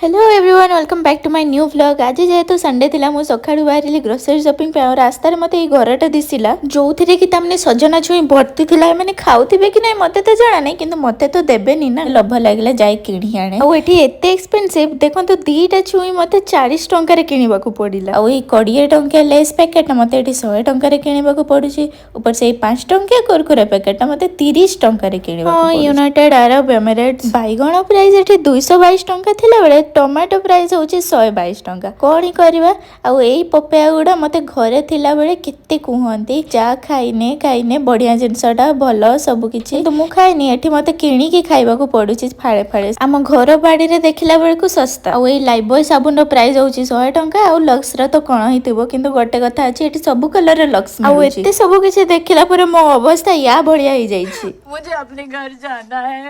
Hello everyone, welcome back to my new vlog. ଆଜି ଯେହେତୁ Sunday ଥିଲା, ମୁଁ ସକାଳୁ ବାହାରିଲି ଗ୍ରୋସରୀ ସପିଂ ପାଇଁ। ଆଉ ରାସ୍ତାରେ ମୋତେ ଏଇ ଘରଟା ଦିଶିଲା, ଯୋଉଥିରେ କି ତାମାନେ ସଜନା ଛୁଇଁ ଭର୍ତ୍ତି ଥିଲା। ଏମାନେ ଖାଉଥିବେ କି ନାହିଁ ମତେ ତ ଜଣା ନାହିଁ, କିନ୍ତୁ ମତେ ତ ଦେବେନି ନା, ଲୋଭ ଲାଗିଲା, ଯାଇ କିଣି ଆଣେ। ଆଉ ଏଠି ଏତେ ଏକ୍ସପେନ୍ସିଭ, ଦେଖନ୍ତୁ, ଦିଟା ଛୁଇଁ ମତେ 40 ଟଙ୍କାରେ କିଣିବାକୁ ପଡିଲା। ଆଉ ଏଇ 20 ଟଙ୍କିଆ ଲେସ୍ ପ୍ୟାକେଟଟା ମତେ ଏଠି 100 ଟଙ୍କାରେ କିଣିବାକୁ ପଡୁଛି। ଉପରେ ସେଇ 5 ଟଙ୍କିଆ କୁରକୁରେ ପ୍ୟାକେଟଟା ମତେ 30 ଟଙ୍କାରେ କିଣିବାକୁ। ହଁ, ୟୁନାଇଟେଡ୍ ଆରବ ଏମିରେଟ୍ସ ବାଇଗଣ ପ୍ରାଇସ୍ ଏଠି 222 ଟଙ୍କା ଥିଲା ବେଳେ ଟମାଟୋ ପ୍ରାଇସ୍ ହଉଛି 122 ଟଙ୍କା। କଣ ହିଁ କରିବା? ଆଉ ଏଇ ପପେୟା ଗୁଡା ମତେ ଘରେ ଥିଲାବେଳେ କେତେ କୁହନ୍ତି, ଯା ଖାଇନେ ଖାଇନେ, ବଢିଆ ଜିନିଷଟା, ଭଲ ସବୁ କିଛି, କିନ୍ତୁ ମୁଁ ଖାଏନି। ଏଠି ମତେ କିଣିକି ଖାଇବାକୁ ପଡୁଛି ଫାଳେ ଫାଳେ। ଆମ ଘର ବାଡିରେ ଦେଖିଲା ବେଳକୁ ଶସ୍ତା। ଆଉ ଏଇ ଲାଇଫବୟ ସାବୁନର ପ୍ରାଇସ୍ ହଉଛି 100 ଟଙ୍କା। ଆଉ ଲକ୍ସର ତ କଣ ହେଇଥିବ, କିନ୍ତୁ ଗୋଟେ କଥା ଅଛି, ଏଠି ସବୁ କଲରର ଲକ୍ସ। ଆଉ ଏତେ ସବୁ କିଛି ଦେଖିଲା ପରେ ମୋ ଅବସ୍ଥା ୟା ଭଳିଆ ହେଇଯାଇଛି। मुझे अपने घर जाना है।